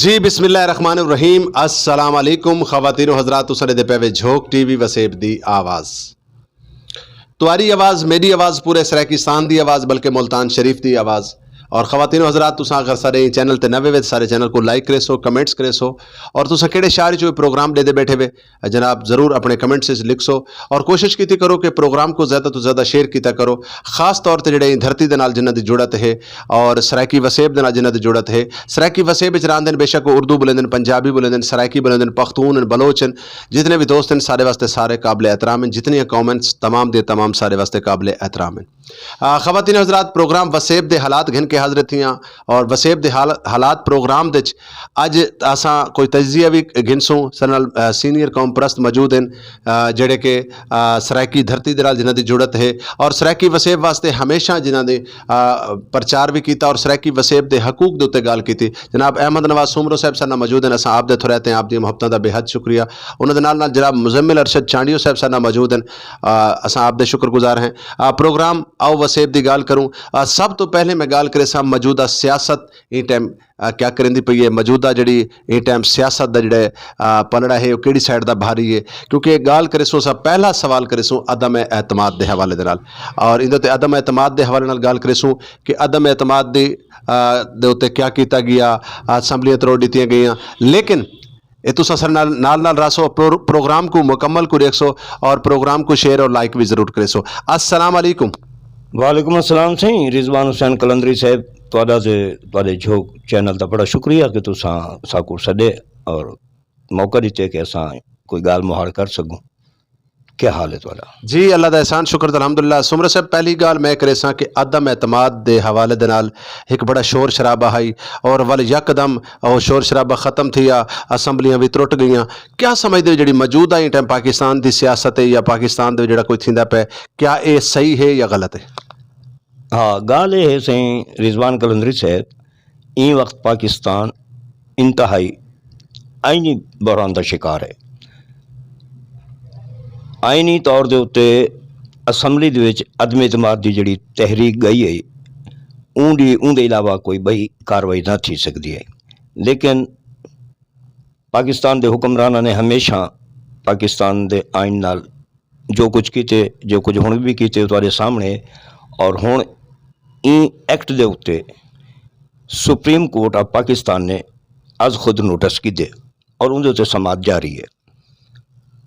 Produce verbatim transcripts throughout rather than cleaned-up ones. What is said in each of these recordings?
جی، بسم اللہ الرحمن الرحیم۔ السلام علیکم خواتین و حضرات، تساں دے پے وے جھوک ٹی وی وسیب دی آواز۔ تہاݙی آواز، میݙی آواز، پورے سرائیکستان دی آواز، بلکہ ملتان شریف دی آواز۔ اور خواتین و حضرات، تساں اگر سارے چینل تے نویں وے، سارے چینل کو لائک کریسو، کمنٹس کریسو، اور تساں کیڑھے شہر چوں پروگرام ݙیندے بیٹھے وے، جناب، ضرور اپنے کمنٹس وچ لکھسو۔ اور کوشش کیتی کرو کہ پروگرام کو زیادہ تو زیادہ شیئر کیتا کرو، خاص طور تے جڑے دھرتی دے نال جنہاں دی جڑت ہے اور سرائیکی وسیب دے نال جنہاں دی جڑت ہے۔ سرائیکی وسیب وچ راہندن، بے شک اردو بولیندن، پنجابی بولیندن، سرائیکی بولیندن، پختون ہن، بلوچ ہن، جتنے بھی دوست ہن، سارے واسطے سارے قابل احترام ہن۔ جتنیاں کامنٹس تمام دے تمام سارے واسطے قابل احترام ہن۔ آ، خواتین حضرات، پروگرام وسیب دے حالات گھن کے حاضر تھیاں، اور وسیب دے حال-، حالات پروگرام دے وچ اڄ اساں کوئی تجزیہ وی گھنسوں۔ ساݙے نال، آ، سینئر قوم پرست موجود ہن، آ، جڑے کہ، آ، سرائیکی دھرتی دے نال جنہاں دی جڑت ہے اور سرائیکی وسیب واسطے ہمیشہ جنہاں دے، آ، پرچار وی کیتا اور سرائیکی وسیب دے حقوق دے اُتے ڳالھ کیتی۔ جناب احمد نواز سومرو صاحب ساݙے نال موجود ہن، اساں آپ دے تھورائتے ہیں، آپ دی محبتاں دا بے حد شکریہ۔ انہاں دے نال نال جناب مزمل ارشد چانڈیو صاحب ساݙے نال موجود ہن، آ، اساں آپ دے شکر گزار ہیں۔ آ، پروگرام آؤ وسیب دی ڳالھ کروں۔ آ، سب توں پہلے میں ڳالھ کریساں موجودہ سیاست ایں ٹائم، آ، کیا کریندی پئی ہے، موجودہ جڑی ایں ٹائم سیاست دا جڑا ہے، آ، پلڑا ہے، او کیڑھی سائیڈ دا بھاری ہے؟ کیونکہ ڳالھ کریسوں، اساں پہلا سوال کریسوں عدم اعتماد دے حوالے دے نال، اور ایندے تے عدم اعتماد دے حوالے نال ڳالھ کریسوں کہ عدم اعتماد دی، آ، دے اُتے کیا کیتا ڳیا، اسمبلیاں تروڑ ݙتیاں ڳئیاں۔ لیکن اے تساں ساݙے نال، نال نال رہسو، پرو-، پروگرام کوں مکمل کوں ݙیکھسو اور پروگرام کوں شیئر اور لائک وی ضرور کریسو۔ السلام علیکم۔ وعلیکم السلام سائیں رضوان حسین قلندری صاحب، تہاݙا تے تہاݙے جھوک چینل دا بڑا شکریہ کہ تساں ساکوں سݙے اور موقع ݙتے کہ اساں کوئی ڳالھ مہاڑ کر سڳوں۔ کیا حال ہے تہاݙا؟ جی، اللہ دا احسان شکر تے الحمدللہ۔ سومرو صاحب، پہلی ڳالھ میں کریساں کہ عدم اعتماد دے حوالے دے نال ہک بڑا شور شرابہ ہئی، اور ول یکدم او شور شرابہ ختم تھیا، اسمبلیاں وی ترٹ ڳئیاں۔ کیا سمجھدے ہو جڑی موجودہ ایں ٹائم پاکستان دی سیاست ہے یا پاکستان دے وچ جڑا کوئی تھیندا پئے، کیا اے صحیح ہے یا غلط ہے؟ ہا، ڳالھ اے ہے سائیں رضوان قلندری صاحب، ایں وقت پاکستان انتہائی آئینی بحران دا شکار ہے۔ آئینی طور دے اُتے اسمبلی دے وچ عدم اعتماد دی جڑی تحریک ڳئی ہے، اوں دی، اوں دے علاوہ کوئی ٻئی کاروائی نہ تھی سڳدی ہے۔ لیکن پاکستان دے حکمراناں نے ہمیشہ پاکستان دے آئین نال جو کچھ کیتے، جو کچھ ہݨ وی کیتے، او تہاݙے سامݨے ہے۔ اور ہݨ ایں ایکٹ دے اُتے سپریم کورٹ آف پاکستان نے از خود نوٹس گھدے اور اوندے اُتے سماعت جاری ہے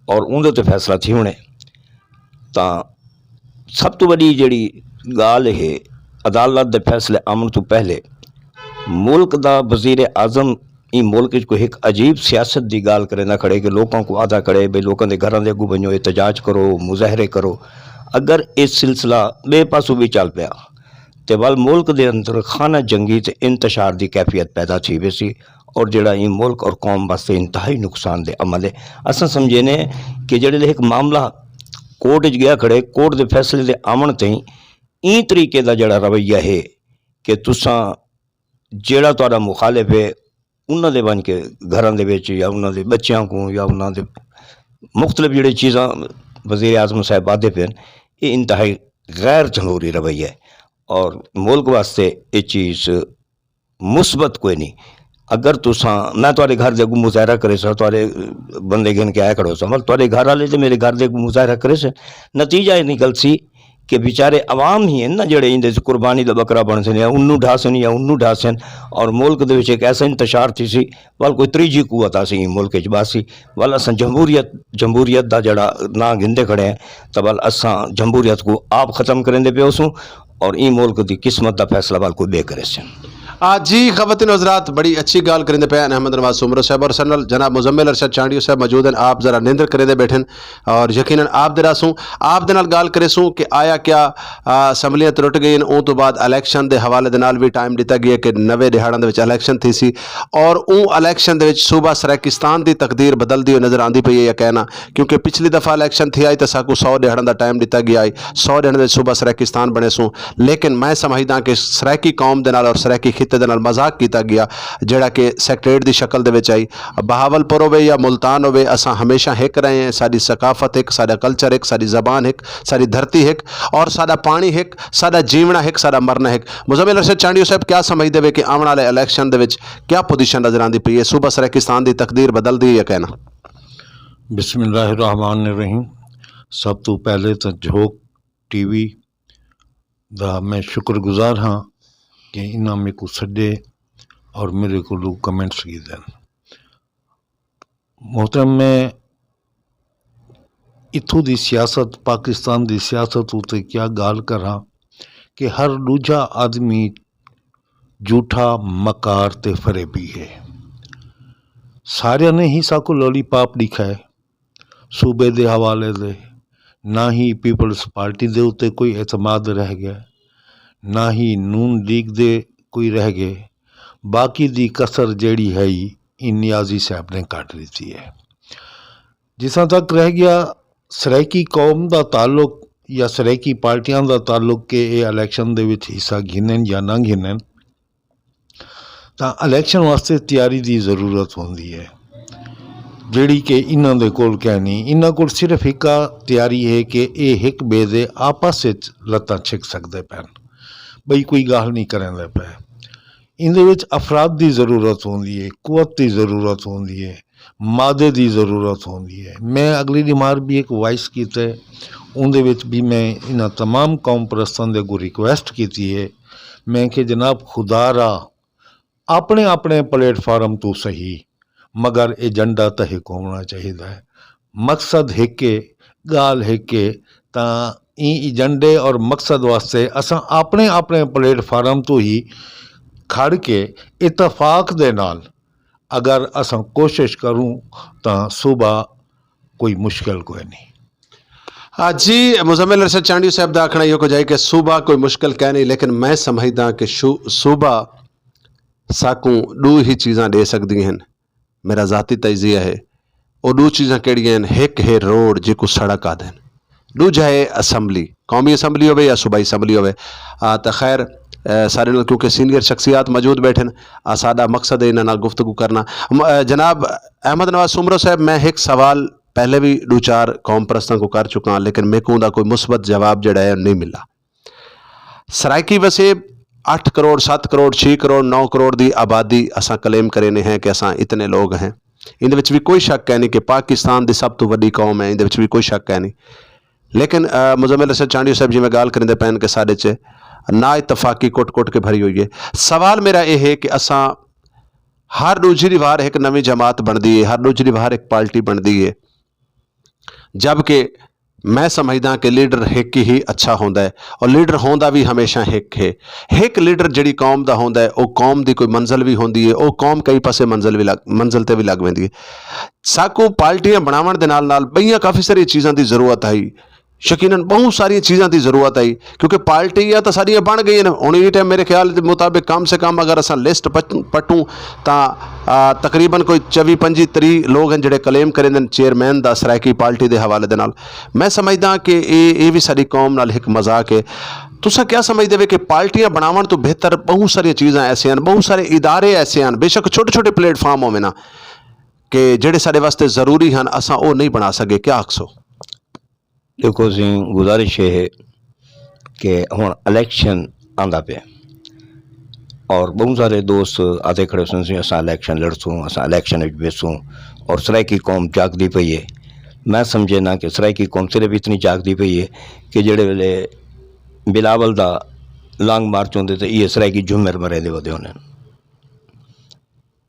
اور اوندے اُتے فیصلہ تھیوݨے۔ تاں سب توں وݙی جڑی ڳالھ ہے، عدالت دے فیصلے آوݨ توں پہلے ملک دا وزیر اعظم ایں ملک اچ کوئی ہک عجیب سیاست دی ڳالھ کریندا کھڑے کہ لوکاں کوں آہدا کھڑے بھئی لوکاں دے گھراں دے اڳوں ونڄو، احتجاج کرو، مظاہرے کرو۔ اگر اے سلسلہ ٻئے پاسوں وی چل پیا تے ول ملک دے اندر خانہ جنگی تے انتشار دی کیفیت پیدا تھی ویسی، اور جڑا ایں ملک اور قوم واسطے انتہائی نقصان دہ عمل ہے۔ اساں سمجھینے کہ جڑے لے ہک معاملہ کورٹ اچ ڳیا کھڑے، کورٹ دے فیصلے دے آوݨ تئیں ایں طریقے دا جڑا رویہ ہے کہ تساں جیڑھا تہاݙا مخالف ہے، انہاں دے ونڄ کے گھراں دے وچ یا انہاں دے ٻچیاں کوں یا انہاں دے مختلف جیڑھے چیزاں وزیر اعظم صاحب آہدے پئن، اے انتہائی غیر جمہوری رویہ ہے۔ اور ملک واسطے اے چیز مثبت کوئی نہیں۔ اگر تساں، میں تہاݙے گھر دے اڳوں مظاہرہ کریساں، تہاݙے بندے گھن کے آئے کھڑوساں، مطلب تہاݙے گھر والے تے میرے گھر دے اڳوں مظاہرہ کریسن، نتیجہ اے نکلسی کہ بیچارے عوام ہی ہن نا جڑے ایندے اچ قربانی دا بکرا بݨسن یا انوں ڈھاسن یا انوں ڈھاسن، اور ملک دے وچ ہک ایسا انتشار تھیسی، ول کوئی تریجھی قوت آسی ایں ملک اچ ٻاہسی، ول اساں جمہوریت، جمہوریت دا جڑا ناں گھندے کھڑے ہیں، تاں ول اساں جمہوریت کوں آپ ختم کریندے پئے ہوسوں اور ایں ملک دی قسمت دا فیصلہ ول کوئی ٻئے کریسن۔ آ، جی، خواتین و حضرات، بڑی اچھی ڳالھ کریندے پئے ہن احمد نواز سومرو صاحب، اور ساݙے نال جناب مزمل ارشد چانڈیو صاحب موجود ہن، آپ ذرا نندر کریندے بیٹھن، اور یقیناً آپ دے رہسوں، آپ دے نال ڳالھ کریسوں کہ آیا کیا، آ، اسمبلیاں ترٹ ڳئین، اوں توں بعد الیکشن دے حوالے دے نال وی ٹائم ݙتا ڳیا کہ نوے ݙیہاڑاں دے وچ الیکشن تھیسی، اور اوں الیکشن دے وچ صوبہ سرائیکستان دی تقدیر بدلدی ہوئی نظر آندی پئی ہے یا کائنا؟ کیونکہ پچھلی دفعہ الیکشن تھیا ہئی تاں ساکوں سو ݙیہاڑاں دا ٹائم ݙتا ڳیا ہئی، سو ݙیہاڑاں دے وچ صوبہ سرائیکستان بݨیسوں، لیکن میں سمجھداں کہ سرائیکی قوم دے نال اور سرائیکی خطے دے نال مذاق کیتا گیا، جیڑھا کہ سیکریٹریٹ دی شکل دے وچ آئی۔ بہاول پور ہووے یا ملتان ہووے، اساں ہمیشہ ہک رہے ہیں۔ ساݙی ثقافت ہک، ساݙا کلچر ہک، ساݙی زبان ہک، ساݙی دھرتی ہک، اور ساݙا پاݨی ہک، ساݙا جیوݨا ہک، ساݙا مرݨا ہک۔ مزمل ارشد چانڈیو صاحب، کیا سمجھدے وے کہ آوݨ والے الیکشن دے وچ کیا پوزیشن نظر آندی پئی ہے؟ صوبہ سرائیکستان دی تقدیر بدلدی ہے یا کائنا؟ بسم اللہ الرحمن الرحیم۔ سب توں پہلے تاں جھوک ٹی وی دا میں شکر گزار ہاں کہ انہاں میکوں سڈے اور میرے کولوں کمنٹس کیتے۔ محترم، میں اتھوں دی سیاست، پاکستان دی سیاست اتے کیا ڳالھ کراں کہ ہر ݙوجھا آدمی جھوٹا، مکار تے فریبی ہے۔ ساریاں نے ہی ساکوں لالی پاپ ݙکھائے۔ صوبے دے حوالے دے نہ ہی پیپلز پارٹی دے اتے کوئی اعتماد رہ ڳئے، نہ ہی نون لیگ دے کوئی رہ ڳئے۔ باقی دی کسر جیڑھی ہئی، ایں نیازی صاحب نے کڈھ ݙتی ہے۔ جتھاں تک رہ ڳیا سرائیکی قوم دا تعلق یا سرائیکی پارٹیاں دا تعلق کہ اے الیکشن دے وچ حصہ گھنن یا نہ گھنن، تاں الیکشن واسطے تیاری دی ضرورت ہوندی ہے، جیڑھی کہ انہاں دے کول کینی۔ انہاں کول صرف ہکا تیاری ہے کہ اے ہک ٻئے دے آپس وچ لتاں چھک سڳدے پئن، ٻئی کوئی ڳالھ نہیں کریندے پئے۔ ایندے وچ افراد دی ضرورت ہوندی ہے، قوت دی ضرورت ہوندی ہے، مادے دی ضرورت ہوندی ہے۔ میں اڳلی ݙیمار بھی ہک وائس کیتے، اوندے وچ بھی میں انہاں تمام قوم پرستاں دے اڳوں ریکویسٹ کیتی ہے، میں کہ جناب، خدا را، اپݨے اپݨے پلیٹ فارم توں صحیح، مگر ایجنڈا تاں ہک ہووݨا چاہیدا ہے۔ مقصد ہک ہے، ڳالھ ہک ہے، تاں ایں ایجنڈے اور مقصد واسطے اساں اپݨے اپݨے پلیٹ فارم توں ہی کھڑ کے اتفاق دے نال اگر اساں کوشش کروں تاں صوبہ کوئی مشکل کوئی نہیں۔ ہاں جی، مزمل ارشد چانڈیو صاحب دا آکھݨا ایہو کجھ ہے کہ صوبہ کوئی مشکل کائنی، لیکن میں سمجھداں کہ شو- صوبہ ساکوں ݙو ہی چیزاں ݙے سڳدیاں ہن۔ میرا ذاتی تجزیہ ہے، او ݙو چیزاں کیڑھیاں ہن؟ ہک ہے روڈ، جیکوں سڑک آہدن، ݙوجھا ہے اسمبلی، قومی اسمبلی ہووے یا صوبائی اسمبلی ہووے۔ آ، تاں خیر، آ، سارے نال کیونکہ سینئر شخصیات موجود ٻیٹھن، آ، ساݙا مقصد ہے انہاں نال گفتگو کرݨا۔ م-، آ، جناب احمد نواز سومرو صاحب، میں ہک سوال پہلے بھی ݙو چار قوم پرستاں کوں کر چکا ہاں، لیکن میکوں اوندا کوئی مثبت جواب جیڑھا ہے نہیں ملا۔ سرائیکی وسیب اٹھ کروڑ، ست کروڑ، چھی کروڑ، نو کروڑ دی آبادی اساں کلیم کرینے ہیں کہ اساں اتنے لوگ ہیں۔ ایندے وچ وی کوئی شک کائنی کہ پاکستان دی سب توں وݙی قوم ہے، ایندے وچ وی کوئی شک کائنی۔ لیکن، آ، مزمل ارشد چانڈیو صاحب جیویں ڳالھ کریندے پئن کہ ساݙے چ نا اتفاقی کٹ کٹ کے بھری ہوئی ہے۔ سوال میرا اے ہے کہ اساں ہر ݙوجھی دی وار ہک نویں جماعت بݨدی ہے، ہر ݙوجھی دی وار ہک پارٹی بݨدی ہے، جبکہ میں سمجھداں کہ لیڈر ہک ہی اچھا ہوندا ہے، اور لیڈر ہوندا وی ہمیشہ ہک ہے۔ ہک لیڈر جیڑھی قوم دا ہوندا ہے، او قوم دی کوئی منزل وی ہوندی ہے، او قوم کئی پاسے منزل وی لڳ، منزل تے وی لڳ ویندی ہے۔ ساکوں پارٹیاں بݨاوݨ دے نال نال ٻئیاں کافی ساری چیزاں دی ضرورت ہئی، یقیناً ٻہوں ساریاں چیزاں دی ضرورت ہئی، کیونکہ پارٹیاں تاں ساریاں بݨ ڳئیاں ہن۔ ہݨ ایں ٹائم میرے خیال دے مطابق کم سے کم اگر اساں لسٹ پٹ-، پٹوں تاں، آ، تقریباً کوئی چوی پنجی تریہہ لوگ ہن جیڑھے کلیم کریندن چیئرمین دا سرائیکی پارٹی دے حوالے دے نال۔ میں سمجھداں کہ اے، اے وی ساݙی قوم نال ہک مذاق ہے۔ تساں کیا سمجھدے وے کہ پارٹیاں بݨاوݨ توں بہتر ٻہوں ساریاں چیزاں ایسے ہن، ٻہوں سارے ادارے ایسے ہن، بے شک چھوٹے چھوٹے پلیٹ فارم ہوون نا، کہ جیڑھے ساݙے واسطے ضروری ہن، اساں او نہیں بݨا سڳے؟ کیا آکھسو؟ ݙیکھو سئیں، گزارش اے ہے کہ ہݨ الیکشن آندا پئے، اور ٻہوں سارے دوست آہدے کھڑے ہوسن سئیں، اساں الیکشن لڑسوں، اساں الیکشن وچ ویسوں، اور سرائیکی قوم جاڳدی پئی ہے۔ میں سمجھینداں کہ سرائیکی قوم صرف اتنی جاڳدی پئی ہے کہ جیڑھے ویلے بلاول دا لانگ مارچ ہوندے تے ایہے سرائیکی جھمر مریندے ودے ہوندن۔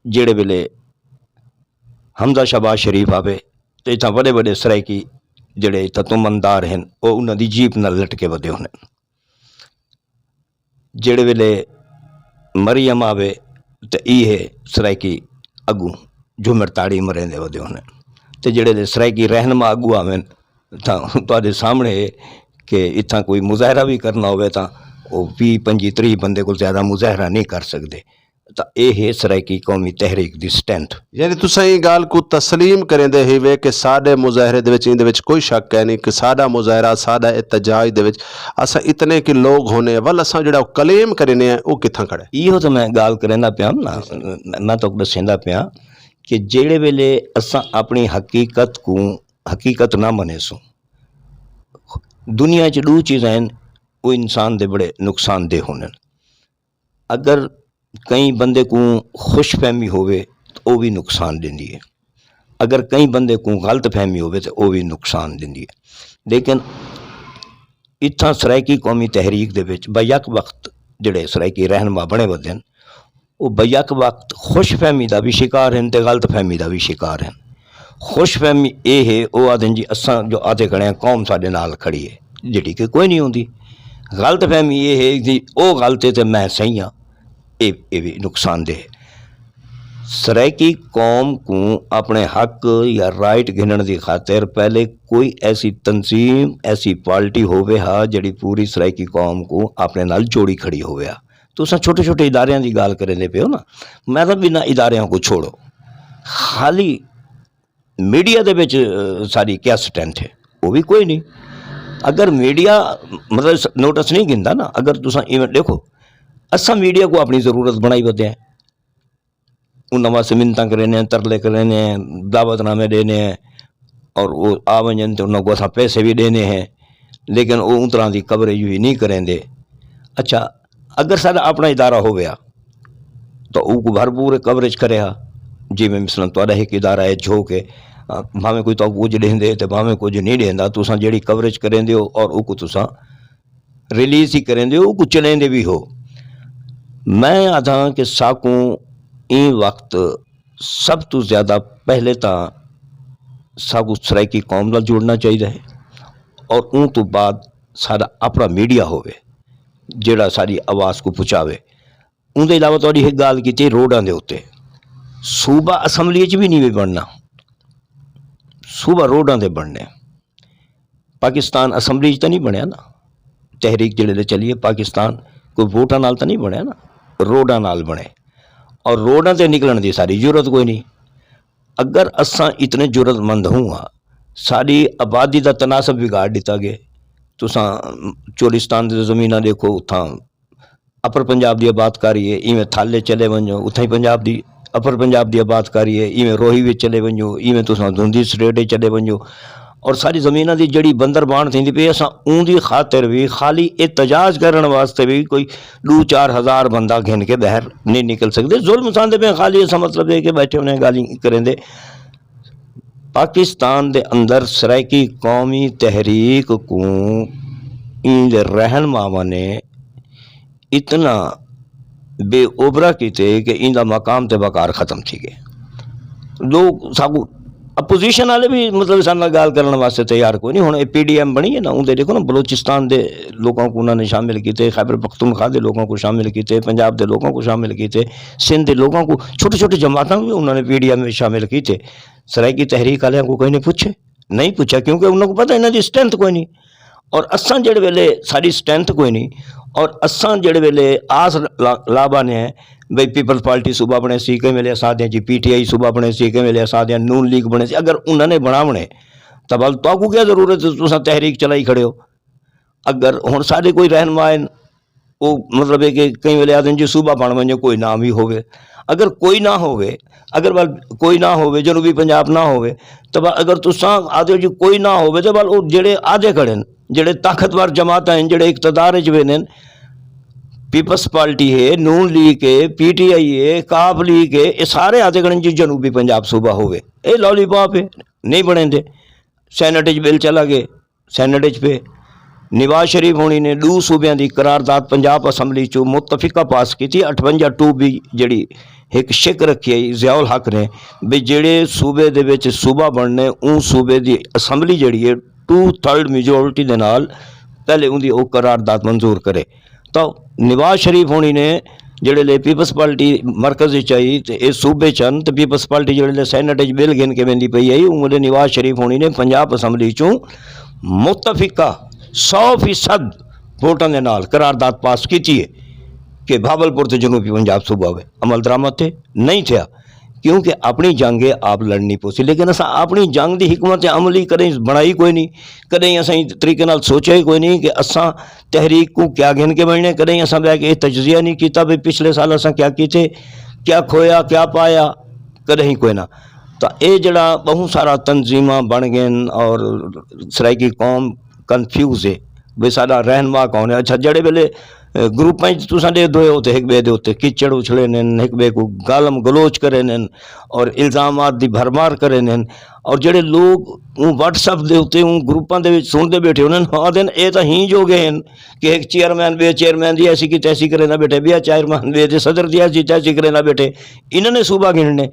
جیڑھے ویلے حمزہ شہباز شریف آوے تے اتھاں وݙے وݙے سرائیکی جیڑھے اتھاں تمندار ہن، او انہاں دی جیپ نال لٹکے ودے ہوندن۔ جیڑھے ویلے مریم آوے تے ایہے سرائیکی اڳوں جھمر تاڑی مریندے ودے ہوندن۔ تے جیڑھے ویلے سرائیکی رہنما اڳوں آون تاں تہاݙے سامݨے ہے کہ اتھاں کوئی مظاہرہ وی کرݨا ہووے تاں او ویہہ، پنجی، تریہہ بندے کوں زیادہ مظاہرہ نہیں کر سڳدے۔ تاں اے ہے سرائیکی قومی تحریک دی سٹرینتھ۔ یعنی تساں ایں ڳالھ کوں تسلیم کریندے ہیوے کہ ساݙے مظاہرے دے وچ، ایندے وچ کوئی شک کائنی کہ ساݙا مظاہرہ، ساݙا احتجاج دے وچ اساں اتنے کہ لوگ ہونے ہیں، ول اساں جیڑھا کلیم کرینے ہیں او کتھاں کھڑے؟ ایہو تاں میں ڳالھ کریندا پیاں نا، میں تہاکوں ݙسیندا پیاں کہ جیڑھے ویلے اساں اپݨی حقیقت کوں حقیقت نہ منیسوں، دنیا اچ ݙو چیزاں ہن او انسان دے بڑے نقصان دہ ہوندن۔ اگر کہیں بندے کوں خوش فہمی ہووے تاں او وی نقصان ݙیندی ہے، اگر کہیں بندے کوں غلط فہمی ہووے تاں او وی نقصان ݙیندی ہے۔ لیکن اتھاں سرائیکی قومی تحریک دے وچ بیک وقت جیڑھے سرائیکی رہنما بݨے ودن، او بیک وقت خوش فہمی دا وی شکار ہن تے غلط فہمی دا وی شکار ہن۔ خوش فہمی اے ہے، او آہدن جی اساں جو آہدے کھڑے ہیں قوم ساݙے نال کھڑی ہے، جیڑھی کہ کوئی نہیں ہوندی۔ غلط فہمی اے ہے جی او غلط ہے تے میں صحیح ہاں، اے اے وی نقصان دہ ہے۔ سرائیکی قوم کوں اپݨے حق یا رائٹ گھنݨ دی خاطر پہلے کوئی ایسی تنظیم، ایسی پارٹی ہووے ہا جیڑھی پوری سرائیکی قوم کوں اپݨے نال جوڑی کھڑی ہووے ہا۔ تساں چھوٹے چھوٹے اداریاں دی ڳالھ کریندے پئے ہو نا، میں تاں ٻنہاں اداریاں کوں چھوڑو، خالی میڈیا دے وچ ساݙی کیا سٹرینتھ ہے؟ او وی کوئی نی۔ اگر میڈیا مطلب نوٹس نی گھندا نا، اگر تساں ایویں ݙیکھو، اساں میڈیا کوں اپݨی ضرورت بݨائی ودے ہیں، انہاں واسطے منتاں کرینے ہیں، ترلے کرینے ہیں، دعوت نامے ݙینے ہیں، اور او آ ونڄن تے انہاں کوں اساں پیسے وی ݙینے ہیں، لیکن او اوں طرح دی کوریج وی نی کریندے۔ اچھا، اگر ساݙا اپݨا ادارہ ہووے ہا تاں اوکوں بھرپور کوریج کرے ہا، جیویں مثلاً تہاݙا ہک ادارہ ہے جھوک ہے، بھاویں کوئی تہاکوں کجھ ݙیندے تے بھاویں کجھ نی ݙیندا، تساں جیڑھی کوریج کریندے ہو اور اوکوں تساں ریلیز ہی کریندے ہو، اوکوں چلیندے وی ہو۔ میں آہداں کہ ساکوں ایں وقت سب توں زیادہ پہلے تاں ساکوں سرائیکی قوم نال جڑنا چاہیدا ہے اور اوں توں بعد ساݙا اپݨا میڈیا ہووے جیڑھا ساݙی آواز کوں پچاوے۔ اوندے علاوہ تہاݙی ہک ڳالھ کیتی روڈاں دے اتے، صوبہ اسمبلی اچ وی نی وے بݨنا، صوبہ روڈاں تے بݨنے۔ پاکستان اسمبلی اچ تاں نی بݨیا نا، تحریک جیڑھے لے چلی ہے پاکستان کوئی ووٹاں نال تاں نی بݨیا نا، روڈاں نال بݨے، اور روڈاں تے نکلݨ دی ساݙی جرات کوئی نی۔ اگر اساں اتنے جرات مند ہوں ہاں، ساݙی آبادی دا تناسب بگاڑ ݙتا ڳئے۔ تساں چولستان دی زمیناں ݙیکھو، اتھاں اپر پنجاب دی آباد کاری ہے، ایویں تھل اچ چلے ونڄو، اتھاں ہی پنجاب دی، اپر پنجاب دی آباد کاری ہے، ایویں روہی وچ چلے ونڄو، ایویں تساں دھندی سٹیٹ اچ چلے ونڄو۔ اور ساݙی زمیناں دی جیڑھی بندر باݨ تھیندی پئی، اساں اوندی خاطر وی خالی احتجاج کرݨ واسطے وی کوئی ݙو چار ہزار بندہ گھن کے ٻاہر نی نکل سڳدے۔ ظلم ساندے پئے، خالی اساں مطلب ہے کہ ٻیٹھے ہونے ڳالھیں کریندے۔ پاکستان دے اندر سرائیکی قومی تحریک کوں ایں دے رہنماواں نے اتنا بے اوبرا کیتے کہ ایندا مقام تے وقار ختم تھی ڳئے۔ لوگ ساکوں اپوزیشن والے بھی مطلب ساݙے نال ڳالھ کرݨ واسطے تیار کوئی نہیں۔ ہݨ اے پی ڈی ایم بݨی ہے نا، اوندے ݙیکھو نا بلوچستان دے لوکاں کوں انہاں نے شامل کیتے، خیبر پختونخوا دے لوکاں کوں شامل کیتے، پنجاب دے لوکاں کوں شامل کیتے، سندھ دے لوکاں کوں، چھوٹی چھوٹی جماعتاں کوں بھی انہاں نے پی ڈی ایم وچ شامل کیتے۔ سرائیکی تحریک آلیاں کوں کہیں نے پچھے؟ نہیں پچھا، کیونکہ انہاں کوں پتہ انہاں دی سٹرینتھ کوئی نہیں۔ اور اساں جیڑھے ویلے ساݙی سٹرینتھ کوئی نہیں، اور اساں جیڑھے ویلے آس لا- لا بانے ہیں بھئی پیپلز پارٹی صوبہ بݨیسی، کہیں ویلے اساں آہدے ہیں جی پی ٹی آئی صوبہ بݨیسی، کہیں ویلے اساں آہدے ہیں نون لیگ بݨیسی، اگر انہاں نے بݨاوݨے تاں ول تہاکوں کیا ضرورت ہے تساں تحریک چلائی کھڑے ہو؟ اگر ہݨ ساݙے کوئی رہنما ہن، او مطلب ہے کہ کہیں ویلے آہدن جی صوبہ بݨ ونڄے، کوئی نام وی ہووے، اگر کوئی نہ ہووے، اگر ول کوئی نہ ہووے، جنوبی پنجاب نہ ہووے، تاں ول اگر تساں آہدے ہو جی کوئی نہ ہووے، تاں ول او جیڑھے آہدے کھڑے ہن، جیڑھے طاقتور جماعتاں ہن، جیڑھے اقتدار اچ ویندے ہن، پیپلز پارٹی ہے، نون لیگ ہے، پی ٹی آئی ہے، کاف لیگ ہے، اے سارے آہدے کھڑے ہن جی جنوبی پنجاب صوبہ ہووے۔ اے لالی پاپ ہے، نہیں بݨیندے۔ سینٹ اچ بل چلا ڳئے، سینٹ اچ پئے۔ نواز شریف ہوݨی نے ݙو صوبیاں دی قرارداد پنجاب اسمبلی چوں متفقہ پاس کیتی، اٹھونجا ٹو بی جیڑھی ہک شق رکھی ہئی ضیاء الحق نے، بھئی جیڑھے صوبے دے وچ صوبہ بݨنے، اوں صوبے دی اسمبلی جیڑھی ہے ٹو تھرڈ میجورٹی دے نال پہلے اوندی او قرارداد منظور کرے۔ تاں نواز شریف ہوݨی نے جیڑھے لے پیپلز پارٹی مرکز اچ آئی تے اے صوبے چ ہن، تے پیپلز پارٹی جیڑھے لے سینٹ اچ بل گھن کے ویندی پئی ہئی، اوں ویلے نواز شریف ہوݨی نے پنجاب اسمبلی چوں متفقہ سو فیصد ووٹاں دے نال قرارداد پاس کیتی ہے۔ کہ بھاول پور تے جنوبی پنجاب صوبہ ہوئے، عمل درآمد تے نہیں تھیا، کیونکہ اپنی جنگ ہے آپ لڑنی پوسی۔ لیکن اساں اپنی جنگ دی حکمت عملی کدیں بنائی کوئی نہیں، کدیں اساں اس طریقے نال سوچیا ہی کوئی نہیں کہ اساں تحریک کو کیا گھن کے بننے، کدیں اساں بہ کے یہ تجزیہ نہیں کیتا بھی پچھلے سال اساں کیا کیتے، کیا کھویا، کیا پایا، کدیں کوئی نہ۔ تو یہ جڑا بہت سارا تنظیماں بن گئے اور سرائیکی قوم کنفیوز ہے بھئی ساڈا رہنما کون ہے۔ اچھا، جڑے ویلے گروپاں وچ تساں ݙیکھدے ہو تے ہک ٻئے دے اتے کچڑ اچھلے نن، ہک ٻئے کوں گالم گلوچ کرے نن اور الزامات دی بھرمار کرے نن، اور جڑے لوگ اوں واٹس ایپ دے اتے اوں گروپاں دے وچ سݨدے ٻیٹھے ہوندن، آہدن اے تاں ہی جو گئے ہن کہ ہک چیئرمین ٻئے چیئرمین دی ایسی کی تیسی کریندا ٻیٹھے، ٻیا چیئرمین ٻئے دے صدر دی ایسی تیسی کریندا ٻیٹھے، انہاں نے صوبہ گھنݨے۔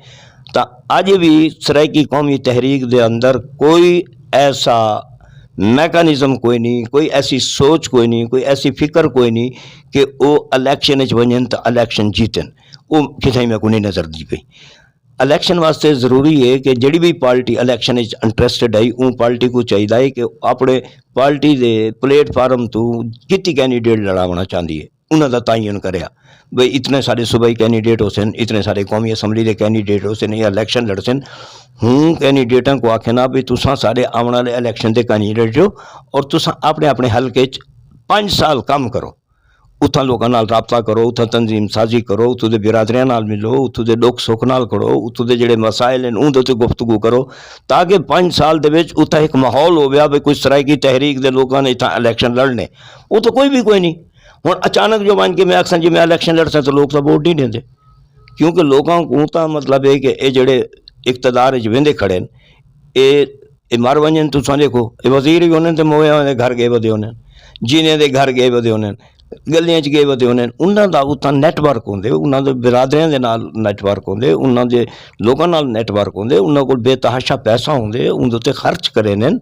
تاں اڄ وی سرائیکی قومی تحریک دے اندر کوئی ایسا میکانزم کوئی نہیں، کوئی ایسی سوچ کوئی نہیں، کوئی ایسی فکر کوئی نہیں کہ او الیکشن وچ ونڄن تاں الیکشن جیتن۔ او کتھائیں میکوں نہیں نظر دی پئی۔ الیکشن واسطے ضروری ہے کہ جڑی بھی پارٹی الیکشن وچ انٹرسٹڈ ہے، اوں پارٹی کو چاہیدا ہے کہ اپنے پارٹی دے پلیٹ فارم تو کتی کینڈیڈیٹ لڑاونا چاہندی ہے، انہاں دا تعین کریا۔ بھئی اتنے سارے صوبائی کینڈیڈیٹ ہوسن، اتنے سارے قومی اسمبلی دے کینڈیڈیٹ ہوسن، یا الیکشن لڑسن، ہوں کینڈیڈیٹاں کو آکھنا بھی تساں سارے آون والے الیکشن دے کینڈیڈیٹ ہو اور تساں اپنے اپنے حلقے چ پنج سال کم کرو۔ اتھاں لوکاں نال رابطہ کرو، اتھاں تنظیم سازی کرو، اتھوں دے برادریاں نال ملو، اتھوں دے ݙکھ سکھ نال کھڑو، اتھوں دے جڑے مسائل ہن اوندے تے گفتگو کرو، تاکہ پنج سال دے وچ اتھاں ہک ماحول ہوویا بھئی کوئی سرائیکی تحریک دے لوکاں نے اتھاں الیکشن لڑنے۔ اتھاں کوئی بھی کوئی نہیں۔ ہݨ اچانک جو ونڄ کے میں آکھساں جی میں الیکشن لڑساں تاں لوک تاں ووٹ نہیں ݙیندے، کیونکہ لوکاں کوں تاں مطلب ہے کہ اے جڑے اقتدار وچ ویندے کھڑے ہن، اے اے مر ونڄن، تساں ݙیکھو، اے وزیر وی ہوندن تے موئے ہوندے گھر ڳئے ودے ہوندن، جیندے دے گھر ڳئے ودے ہوندن، ڳلیاں چ ڳئے ودے ہوندن، انہاں دا اتھاں نیٹ ورک ہوندے، انہاں دے برادریاں دے نال نیٹ ورک ہوندے، انہاں دے لوکاں نال نیٹ ورک ہوندے، انہاں کول بے تحاشا پیسہ ہوندے، اوندے تے خرچ کریندن۔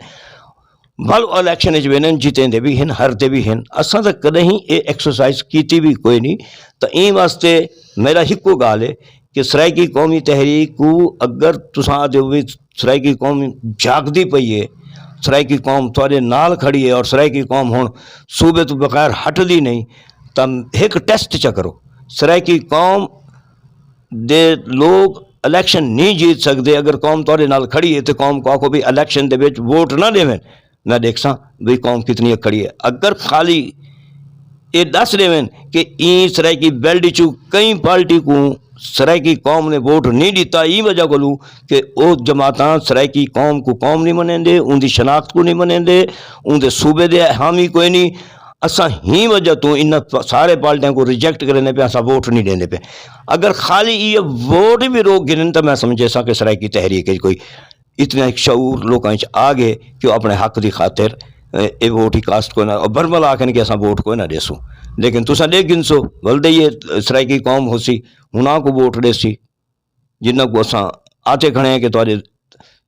بھل الیکشن وچ ویندن، جیتیندے وی ہن، ہردے وی ہن۔ اساں تاں کݙاہیں اے ایکسرسائز کیتی وی کوئی نہیں۔ تاں ایں واسطے میݙا ہکو ڳالھ ہے کہ سرائیکی قومی تحریک کوں اگر تساں آہدے ہو وی سرائیکی قوم جاڳدی پئی ہے، سرائیکی قوم تہاݙے نال کھڑی ہے اور سرائیکی قوم ہݨ صوبے توں بغیر ہٹدی نہیں، تاں ہک ٹیسٹ چا کرو۔ سرائیکی قوم دے لوگ الیکشن نہیں جیت سڳدے۔ اگر قوم تہاݙے نال کھڑی ہے تے قوم کوں آکھو بھی الیکشن دے وچ ووٹ نہ ݙیون، میں ݙیکھساں بھئی قوم کتنی اکھڑی ہے۔ اگر خالی اے ݙس ݙیون کہ ایں سرائیکی بیلٹ چوں کہیں پارٹی کوں سرائیکی قوم نے ووٹ نہیں ݙتا، ایں وجہ کولوں کہ او جماعتاں سرائیکی قوم کوں قوم نہیں منیندے، اوندی شناخت کوں نہیں منیندے، اوندے صوبے دے حامی کوئی نہیں۔ اساں ہی وجہ توں انہاں پ-، سارے پارٹیاں کوں ریجیکٹ کریندے پئے، اساں ووٹ نہیں ݙیندے پئے۔ اگر خالی ایہ ووٹ بھی روک گھنن تاں میں سمجھیساں کہ سرائیکی تحریک وچ کوئی اتنا ہک شعور لوکاں وچ آ ڳئے کہ او اپݨے حق دی خاطر، اے، اے ووٹ ہی کاسٹ کوئی نہ، او برملا آکھن کہ اساں ووٹ کوئی نہ ݙیسوں۔ لیکن تساں ݙیکھ گھنسو، ولدے ہی اے سرائیکی قوم ہوسی، انہاں کوں ووٹ ݙیسی، جنہاں کوں اساں آتے کھڑے ہیں کہ تہاݙے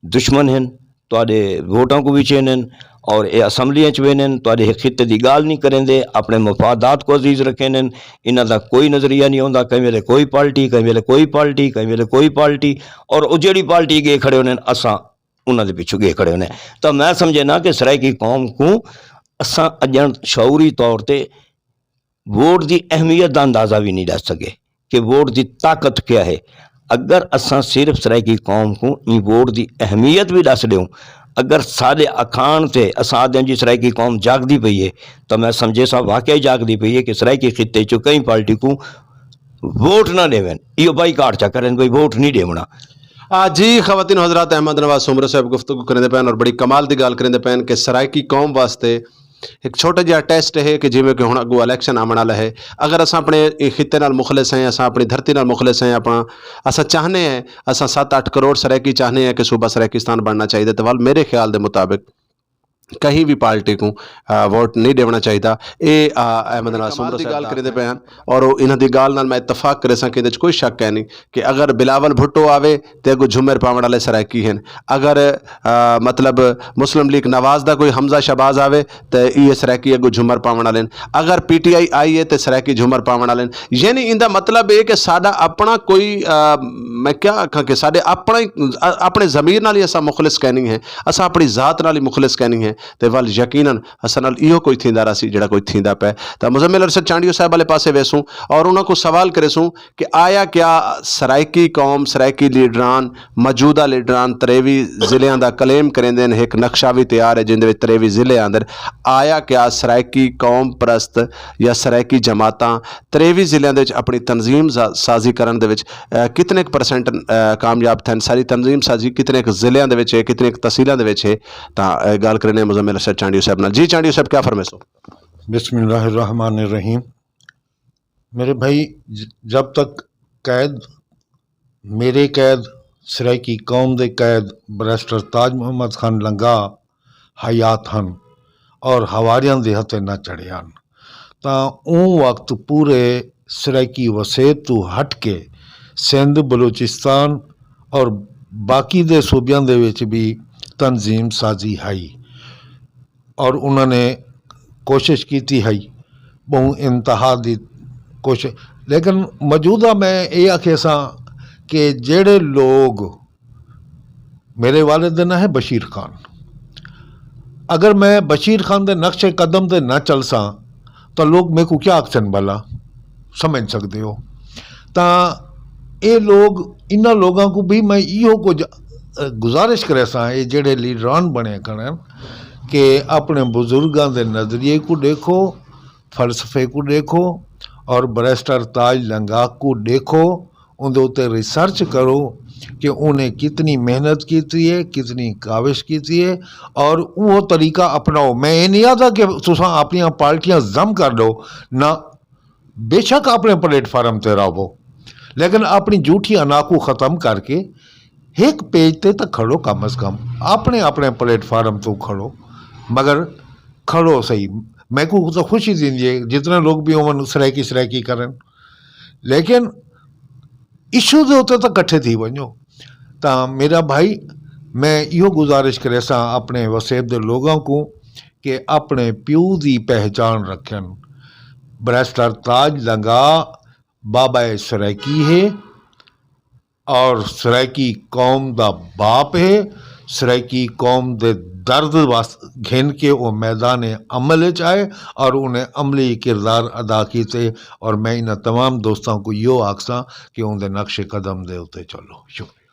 دشمن ہن، تہاݙے ووٹاں کوں وی چیندن اور اے اسمبلیاں چ ویندن، تہاݙے ہک خطے دی ڳالھ نہیں کریندے، اپݨے مفادات کوں عزیز رکھیندن۔ انہاں دا کوئی نظریہ نہیں ہوندا، کہیں ویلے کوئی پارٹی، کہیں ویلے کوئی پارٹی، کہیں ویلے کوئی پارٹی، اور او جیڑھی پارٹی ڳئے کھڑے ہوندن، اساں انہاں دے پچھوں ڳئے کھڑے ہوندے ہیں۔ تاں میں سمجھینا کہ سرائیکی قوم کوں اساں اڄݨ شعوری طور تے ووٹ دی اہمیت دا اندازہ وی نہیں ݙس سڳے کہ ووٹ دی طاقت کیا ہے۔ اگر اساں صرف سرائیکی قوم کوں ایں ووٹ دی اہمیت وی ݙس ݙیوں، اگر ساݙے اکھاݨ تے اساں آہدے ہیں جی سرائیکی قوم جاڳدی پئی ہے، تاں میں سمجھیساں واقعی جاڳدی پئی ہے کہ سرائیکی خطے چوں کہیں پارٹی کوں ووٹ نہ ݙیون، ایہو بائیکاٹ چا کرن بھئی ووٹ نہیں ݙیوݨا۔ آ، جی خواتین و حضرات، احمد نواز سومرو صاحب گفتگو کریندے پئے ہن اور بڑی کمال دی ڳالھ کریندے پئے ہن کہ سرائیکی قوم واسطے ہک چھوٹا جیہا ٹیسٹ ہے کہ جیویں کہ ہݨ اڳوں الیکشن آوݨ والا ہے، اگر اساں اپݨے خطے نال مخلص ہیں، اساں اپݨی دھرتی نال مخلص ہیں، اپݨا، اساں چاہنے ہیں اساں ست اٹھ کروڑ سرائیکی چاہنے ہیں کہ صوبہ سرائیکستان بݨنا چاہیدا، تے ول میرے خیال دے مطابق کہیں وی پارٹی کوں، آ، ووٹ نہیں ݙیوݨا چاہیدا۔ اے، آ، احمد نواز سومرو صاحب دی ڳالھ کریندے پئے ہن اور او انہاں دی ڳالھ نال میں اتفاق کریساں کہ ایندے وچ کوئی شک کائنی کہ اگر بلاول بھٹو آوے تے اڳوں جھمر پاوݨ والے سرائیکی ہن، اگر، آ، مطلب مسلم لیگ نواز دا کوئی حمزہ شہباز آوے تے ایہ سرائیکی اڳوں جھمر پاوݨ والے ہن، اگر پی ٹی آئی آئی ہے تے سرائیکی جھمر پاوݨ والے ہن۔ یعنی ایندا مطلب اے کہ ساݙا اپݨا کوئی، آ، میں کیا آکھاں کہ ساݙے اپݨا ہی، آ، اپݨے ضمیر نال ہی اساں مخلص کائنی ہیں، اساں اپݨی ذات نال ہی مخلص کائنی ہیں۔ تے ول یقینا اساں نال ایہو کجھ تھیندا رہسی جیڑھا کجھ تھیندا پئے۔ تاں مزمل ارشد چانڈیو صاحب والے پاسے ویسوں اور انہاں کوں سوال کریسوں کہ آیا کیا سرائیکی قوم، سرائیکی لیڈران، موجودہ لیڈران تریوی ضلعیاں دا کلیم کریندے ہن، ہک نقشہ وی تیار ہے جیندے وچ تریوی ضلع آندن، آیا کیا سرائیکی قوم پرست یا سرائیکی جماعتاں تریوی ضلعیاں دے وچ اپݨی تنظیم سا-، سازی کرݨ دے وچ، اے، کتنے ک پرسنٹ، اے، کامیاب تھئن؟ ساری تنظیم سازی کتنے ک ضلعیاں دے وچ ہے، کتنے ک تحصیلاں دے وچ ہے؟ تاں، اے، ڳالھ کریندے ہیں مزمل ارشد چانڈیو صاحب نال۔ جی چانڈیو صاحب، کیا فرمیسو؟ بسم اللہ الرحمن الرحیم۔ میرے بھائی، ج-، جب تک قید، میرے قید، سرائیکی قوم دے قید بیرسٹر تاج محمد خان لنگا حیات ہن اور ہواریاں دے ہتھے نہ چڑھے ہن، تاں اوں وقت پورے سرائیکی وسیب توں ہٹ کے سندھ، بلوچستان اور باقی دے صوبیاں دے وچ بھی تنظیم سازی ہئی۔ اور انہاں نے کوشش کیتی ہئی، ٻہوں انتہا دی کوشش۔ لیکن موجودہ میں اے آکھیساں کہ جیڑھے لوگ، میرے والد دا ناں ہے بشیر خان، اگر میں بشیر خان دے نقش قدم تے نہ چلساں تاں لوگ میکوں کیا آکھسن بھلا؟ سمجھ سڳدے ہو؟ تاں اے لوگ، انہاں لوگاں کوں بھی میں ایہو کجھ، اے، گزارش کریساں، اے جیڑھے لیڈران بݨے کھڑن، کہ اپݨے بزرگاں دے نظریے کوں ݙیکھو، فلسفے کوں ݙیکھو اور بیرسٹر تاج لنگا کوں ݙیکھو، اوندے اتے ریسرچ کرو کہ انہیں کتنی محنت کیتی ہے، کتنی کاوش کیتی ہے اور وہ طریقہ اپناؤ۔ میں اے نہیں آہدا کہ تساں اپݨیاں پارٹیاں ضم کر ݙیو، نہ، بے شک اپݨے پلیٹ فارم تے رہو، لیکن اپݨی جھوٹی انا کوں ختم کر کے ہک پیج تے تاں کھڑو، کم از کم اپݨے، اپݨے پلیٹ فارم توں کھڑو، مگر کھڑو صحیح۔ میکوں تاں خوشی تھیندی ہے جتنے لوگ بھی ہوون سرائیکی سرائیکی کرن، لیکن ایشو دے اتے تاں کٹھے تھی ونڄو۔ تاں میرا بھائی، میں ایہو گزارش کریساں اپݨے وسیب دے لوگاں کوں کہ اپݨے پیو دی پہچان رکھن۔ بیرسٹر تاج لنگا بابا سرائیکی ہے اور سرائیکی قوم دا باپ ہے۔ سرائیکی قوم دے درد وس-، گھن کے او میدان عمل اچ آئے اور انہیں عملی کردار ادا کیتے، اور میں انہاں تمام دوستاں کوں ایہو آکھساں کہ اون دے نقش قدم دے اتے چلو۔ شکریہ۔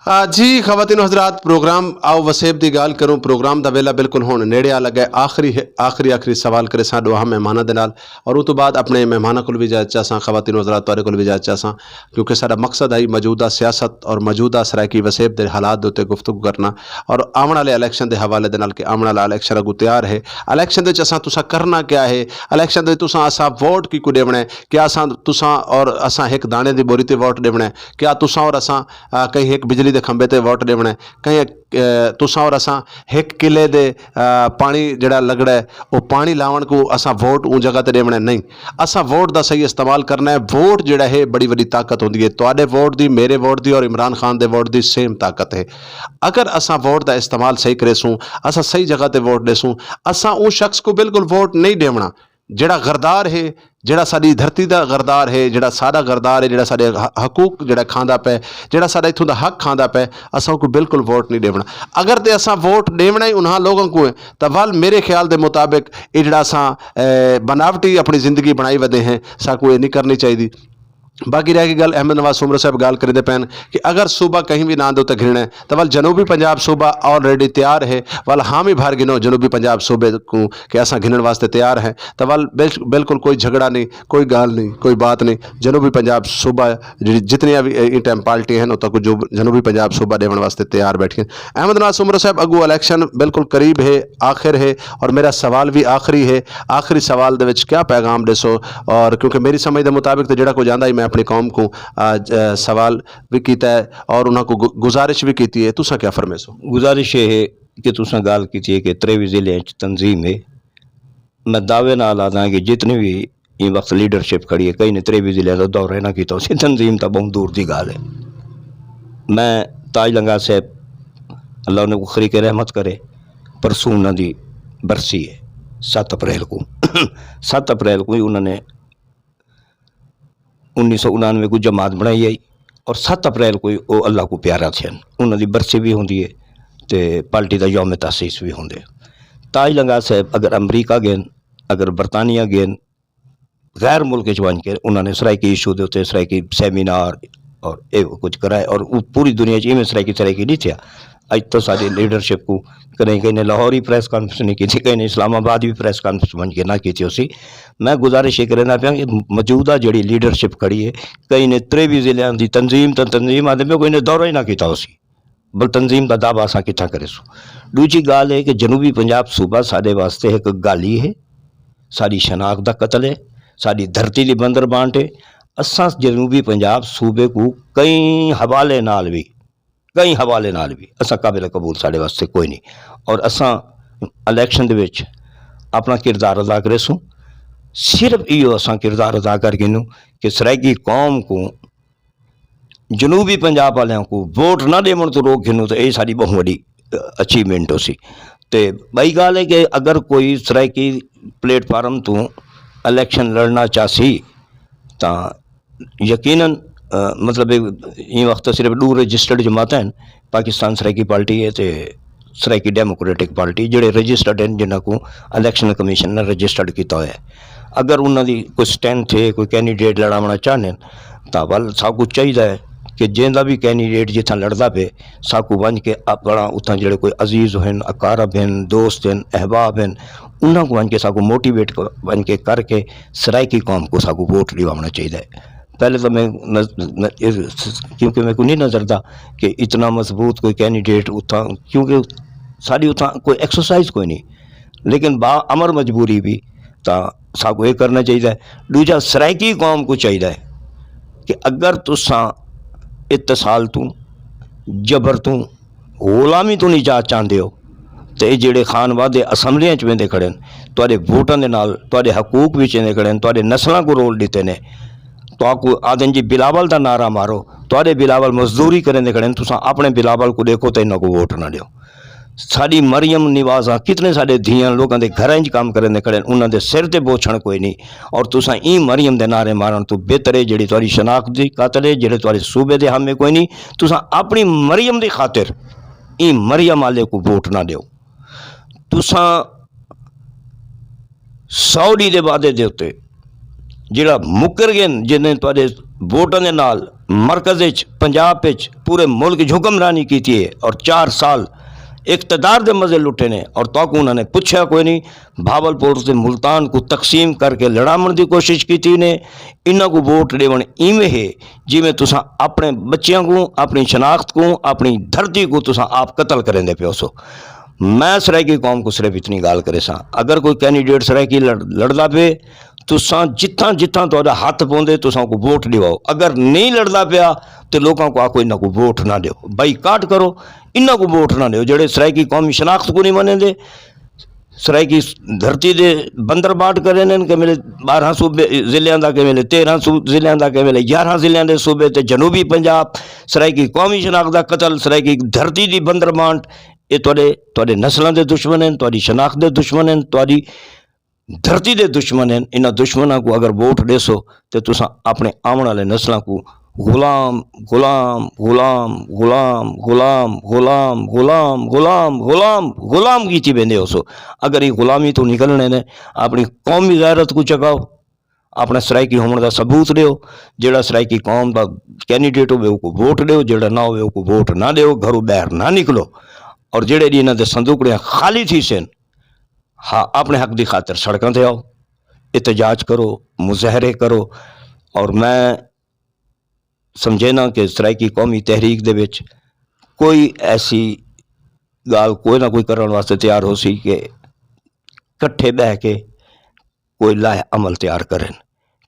آ، جی خواتین و حضرات، پروگرام آؤ وسیب دی ڳالھ کروں، پروگرام دا ویلا بالکل ہݨ نیڑے آ لڳا ہے۔ آخری، آخری، آخری سوال کریساں ݙوہاں مہماناں دے نال، اور اوں توں بعد اپݨے مہماناں کول وی اجازت چاہساں، خواتین و حضرات تہاݙے کول وی اجازت چاہساں، کیونکہ ساݙا مقصد ہے موجودہ سیاست اور موجودہ سرائیکی وسیب دے حالات دے اتے گفتگو کرݨا، اور آوݨ والے الیکشن دے حوالے دے نال کہ آوݨ والا الیکشن اڳوں تیار ہے۔ الیکشن دے وچ اساں تساں کرݨا کیا ہے؟ الیکشن دے وچ تساں اساں ووٹ کیکوں ݙیوݨا ہے؟ کیا اساں، تساں اور اساں ہک داݨے دی ٻوری تے ووٹ ݙیوݨا ہے؟ کیا تساں اور اساں، آ، کہیں ہک بجلی دے کھمبے تے ووٹ ݙیوݨا ہے؟ کہیں، آ، تساں اور اساں ہک قلعے دے، آ، پاݨی جیڑھا لڳڑا ہے، او پاݨی لاوݨ کوں اساں ووٹ اوں جگہ تے ݙیوݨا ہے؟ نہیں۔ اساں ووٹ دا صحیح استعمال کرݨا ہے۔ ووٹ جیڑھا ہے بڑی وݙی طاقت ہوندی ہے۔ تہاݙے ووٹ دی، میرے ووٹ دی اور عمران خان دے ووٹ دی سیم طاقت ہے۔ اگر اساں ووٹ دا استعمال صحیح کریسوں، اساں صحیح جگہ تے ووٹ ݙیسوں، اساں اوں شخص کوں بالکل ووٹ نہیں ݙیوݨا جیڑھا غدار ہے، جیڑھا ساݙی دھرتی دا غدار ہے، جیڑھا ساݙا غدار ہے، جیڑھا ساݙے ح-، حقوق جیڑھا کھاندا پئے، جیڑھا ساݙا اتھوں دا حق کھاندا پئے، اساں اونکوں بالکل ووٹ نہیں ݙیوݨا۔ اگر تے اساں ووٹ ݙیوݨا ہی انہاں لوگاں کوں ہے، تاں ول میرے خیال دے مطابق اے جیڑھا اساں، اے، بناوٹی اپݨی زندگی بݨائی ودے ہیں، ساکوں اے نہیں کرݨی چاہیدی۔ باقی رہ ڳئی ڳالھ، احمد نواز سومرو صاحب ڳالھ کریندے پئن کہ اگر صوبہ کہیں وی ناں دے اتے گھنݨا ہے، تاں ول جنوبی پنجاب صوبہ آلریڈی تیار ہے، ول حامی بھر گھنو جنوبی پنجاب صوبے کوں کہ اساں گھنݨ واسطے تیار ہیں۔ تاں ول بل-، بالکل کوئی جھڳڑا نہیں، کوئی ڳالھ نہیں، کوئی بات نہیں۔ جنوبی پنجاب صوبہ جیڑھی جتنیاں وی ایں ٹائم پارٹیاں ہن، اتھاں کوں جو جنوبی پنجاب صوبہ ݙیوݨ واسطے تیار ٻیٹھین۔ احمد نواز سومرو صاحب، اڳوں الیکشن بالکل قریب ہے، آخر ہے، اور میرا سوال وی آخری ہے۔ آخری سوال دے وچ کیا پیغام ݙیسو؟ اور کیونکہ میری سمجھ دے مطابق تے جیڑھا کجھ آندا ہی، میں اپݨی قوم کوں، آ، ج-، آ، سوال وی کیتا ہے اور انہاں کوں گ-، گزارش وی کیتی ہے، تساں کیا فرمیسو؟ گزارش اے ہے کہ تساں ڳالھ کیتی ہے کہ تریوی ضلع اچ تنظیم ہے۔ میں دعوے نال آہداں کہ جتنی وی ایں وقت لیڈرشپ کھڑی ہے، کہیں نے تریوی ضلع دا دورہ نہ کیتا ہوسی، تنظیم تاں ٻہوں دور دی ڳالھ ہے۔ میں تاج لنگا صاحب، اللہ انہاں کوں خریق رحمت کرے، پرسوں انہاں دی برسی ہے، ست اپریل کوں۔ ست اپریل کوں ہی انہاں نے انیس سو انانوے کوں جماعت بݨائی ہئی اور ست اپریل کوں ہی او اللہ کوں پیارا تھئن۔ انہاں دی برسی وی ہوندی ہے تے پارٹی دا یوم تاسیس وی ہوندے۔ تاج لنگا صاحب اگر امریکہ ڳئن، اگر برطانیہ ڳئن، غیر ملک وچ ونڄ کے انہاں نے سرائیکی ایشو دے اتے سرائیکی سیمینار اور اے کجھ کرائے اور او پوری دنیا وچ ایویں سرائیکی سرائیکی نہیں تھیا۔ اڄ تو ساݙی لیڈرشپ کوں کݙہیں کہیں نے لاہور ہی پریس کانفرنس نہیں کیتی، کہیں نے اسلام آباد بھی پریس کانفرنس ونڄ کے نہ کیتی ہوسی۔ میں گزارش یہ کریندا پیاں کہ موجودہ جڑی لیڈرشپ کھڑی ہے، کہیں نے تریوی ضلعیاں دی تنظیم تاں تنظیم آندے پئے، کوئی نے دورہ ہی نہ کیتا ہوسی۔ بل تنظیم دا دعویٰ اساں کتھاں کریسوں؟ ݙوجھی ڳالھ ہے کہ جنوبی پنجاب صوبہ ساݙے واسطے ہک گالی ہے، ساݙی شناخت دا قتل ہے، ساݙی دھرتی دی بندر بانٹ ہے۔ اساں جنوبی پنجاب صوبے کوں کئی حوالے نال وی، کئی حوالے نال وی اساں قابل قبول ساݙے واسطے کوئی نہیں۔ اور اساں الیکشن دے وچ اپݨا کردار ادا کریسوں۔ صرف ایہو اساں کردار ادا کر گھنوں کہ سرائیکی قوم کوں جنوبی پنجاب آلیاں کوں ووٹ نہ ݙیوݨ توں روک گھنوں تاں اے ساݙی ٻہوں وݙی اچیومنٹ ہوسی۔ تے ٻئی ڳالھ ہے کہ اگر کوئی سرائیکی پلیٹ فارم توں الیکشن لڑݨا چاہسی تاں یقیناً، آ، مطلب ایں وقت صرف ݙو رجسٹرڈ جماعتاں ہن، پاکستان سرائیکی پارٹی ہے تے سرائیکی ڈیموکریٹک پارٹی، جڑے رجسٹرڈ ہن، جنہاں کوں الیکشن کمیشن نے رجسٹرڈ کیتا ہویا ہے۔ اگر انہاں دی کوئی اسٹرینتھ ہے، کوئی کینڈیڈیٹ لڑاوݨا چاہندے ہن، تاں ول ساکوں چاہیدا ہے کہ جیندا بھی کینڈیڈیٹ جتھاں لڑدا پئے، ساکوں ونڄ کے اپݨا اتھاں جڑے کوئی عزیز ہن، اقارب ہن، دوست ہن، احباب ہن، انہاں کوں ونڄ کے ساکوں موٹیویٹ کر، ونڄ کے کر کے سرائیکی قوم کوں ساکوں ووٹ ݙیواوݨا چاہیدا ہے۔ پہلے تو میں نز-، ن-، اس-، کیونکہ میکوں نہیں نظردا کہ اتنا مضبوط کوئی کینڈیڈیٹ اتھاں، کیونکہ ساݙی اتھاں کوئی ایکسرسائز کوئی نہیں، لیکن با امر مجبوری بھی تاں ساکوں یہ کرنا چاہیدا ہے۔ ݙوجھا سرائیکی قوم کوں چاہیدا ہے کہ اگر تساں اتصال توں، جبر توں، غلامی توں نجات چاہندے ہو، تے اے جڑے خان وعدے اسمبلیاں چ ویندے کھڑے ہن، تہاݙے ووٹاں دے نال تہاݙے حقوق وچ ایندے کھڑے ہن، تہاݙے نسلاں کوں رول ݙتے نے، تہاکوں آہدن جی بلاول دا نعرہ مارو، تہاݙے بلاول مزدوری کریندے کھڑے ہن، تساں اپݨے بلاول کوں ݙیکھو تے انہاں کوں ووٹ نہ ݙیو۔ ساݙی مریم نوازاں کتنے ساݙے دھیاں لوکاں دے گھراں وچ کم کریندے کھڑے ہن، انہاں دے سر تے بوچھݨ کوئی نہیں، اور تساں ایں مریم دے نعرے مارݨ توں بہتر ہے جڑی تہاݙی شناخت دی قاتل ہے، جڑے تہاݙے صوبے دے حامی کوئی نہیں، تساں اپݨی مریم دی خاطر ایں مریم آلے کوں ووٹ نہ ݙیو۔ تساں سو ݙینہہ دے وعدے دے اتے جڑا مکر ڳئن، جنہیں تہاݙے ووٹاں دے نال مرکز اچ، پنجاب اچ، پورے ملک اچ حکمرانی کیتی ہے اور چار سال اقتدار دے مزے لٹے نے اور تہاکوں انہاں نے پچھیا کوئی نہیں۔ بھاول پور تے ملتان کوں تقسیم کر کے لڑاوݨ دی کوشش کیتی نے۔ انہاں کوں ووٹ ݙیوݨ ایویں ہے جیویں تساں اپݨے ٻچیاں کوں، اپݨی شناخت کوں، اپݨی دھرتی کوں تساں آپ قتل کریندے پئے ہوسو۔ میں سرائیکی قوم کوں صرف اتنی ڳالھ کریساں، اگر کوئی کینڈیڈیٹ سرائیکی لڑ-، لڑدا پئے، تساں جتھاں جتھاں تہاݙا ہتھ پوندے تساں کوں ووٹ ݙیواؤ، اگر نہیں لڑدا پیا تے لوکاں کوں آکھو انہاں کوں ووٹ نہ ݙیو، بائیکاٹ کرو، انہاں کوں ووٹ نہ ݙیو۔ جڑے سرائیکی قومی شناخت کوں نہیں منیندے، سرائیکی دھرتی دے بندر بانٹ کریندے ہن، کہ ویلے ٻارہاں صوبے ضلعیاں دا، کہ ویلے تیرہاں صو-، ضلعیاں دا، کہ ویلے یارہاں ضلعیاں دے صوبے تے جنوبی پنجاب، سرائیکی قومی شناخت دا قتل، سرائیکی دھرتی دی بندر بانٹ، اے تہاݙے، تہاݙے نسلاں دے دشمن ہن، تہاݙی شناخت دے دشمن ہن، تہاݙی دھرتی دے دشمن ہن۔ انہاں دشمناں کوں اگر ووٹ ݙیسو تے تساں اپݨے آوݨ والے نسلاں کوں غلام، غلام، غلام، غلام، غلام، غلام، غلام، غلام، غلام کیتی ویندے ہوسو۔ اگر ایں غلامی توں نکلݨے نے، اپݨی قومی غیرت کوں جگاؤ، اپݨا سرائیکی ہووݨ دا ثبوت ݙیو۔ جیڑھا سرائیکی قوم دا کینڈیڈیٹ ہووے، اوکوں ووٹ ݙیو، جیڑھا نہ ہووے، اوکوں ووٹ نہ ݙیو، گھروں ٻاہر نہ نکلو۔ اور جیڑھے ݙینہہ انہاں دے صندوقڑیاں خالی تھیسن، ہا، اپݨے حق دی خاطر سڑکاں تے آؤ، احتجاج کرو، مظاہرے کرو۔ اور میں سمجھینا کہ سرائیکی قومی تحریک دے وچ کوئی ایسی ڳالھ کوئی نہ کوئی کرݨ واسطے تیار ہوسی کہ کٹھے ٻہہ کے کوئی لائحہ عمل تیار کرن،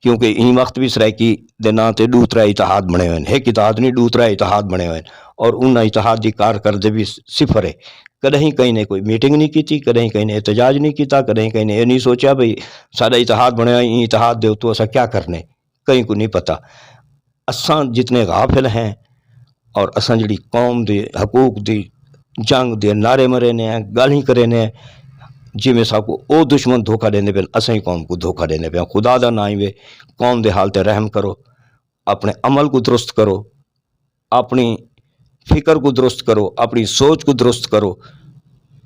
کیونکہ ایں وقت بھی سرائیکی دے ناں تے ݙو ترے اتحاد بݨے ہوئے ہن، ہک اتحاد نہیں، ݙو ترے اتحاد بݨے ہوئے ہن، اور انہاں اتحاد دی کارکردگی بھی صفر ہے۔ کݙاہیں کہیں نے کوئی میٹنگ نہیں کیتی، کݙاہیں کہیں نے احتجاج نہیں کیتا، کݙاہیں کہیں نے اے نہیں سوچیا بھئی ساݙا اتحاد بݨیا، ایں اتحاد دے اتوں اساں کیا کرنے، کہیں کوں نہیں پتہ۔ اساں جتنے غافل ہیں اور اساں جڑی قوم دے حقوق دی جنگ دے نعرے مرینے ہیں، ڳالھیں کرینے ہیں، جیویں ساکوں او دشمن دھوکا ݙیندے پئن، اساں ہی قوم کوں دھوکا ݙیندے پئے ہیں۔ خدا دا ناں ہی وے، قوم دے حال تے رحم کرو، اپݨے عمل کوں درست کرو، اپݨی فکر کوں درست کرو، اپݨی سوچ کوں درست کرو۔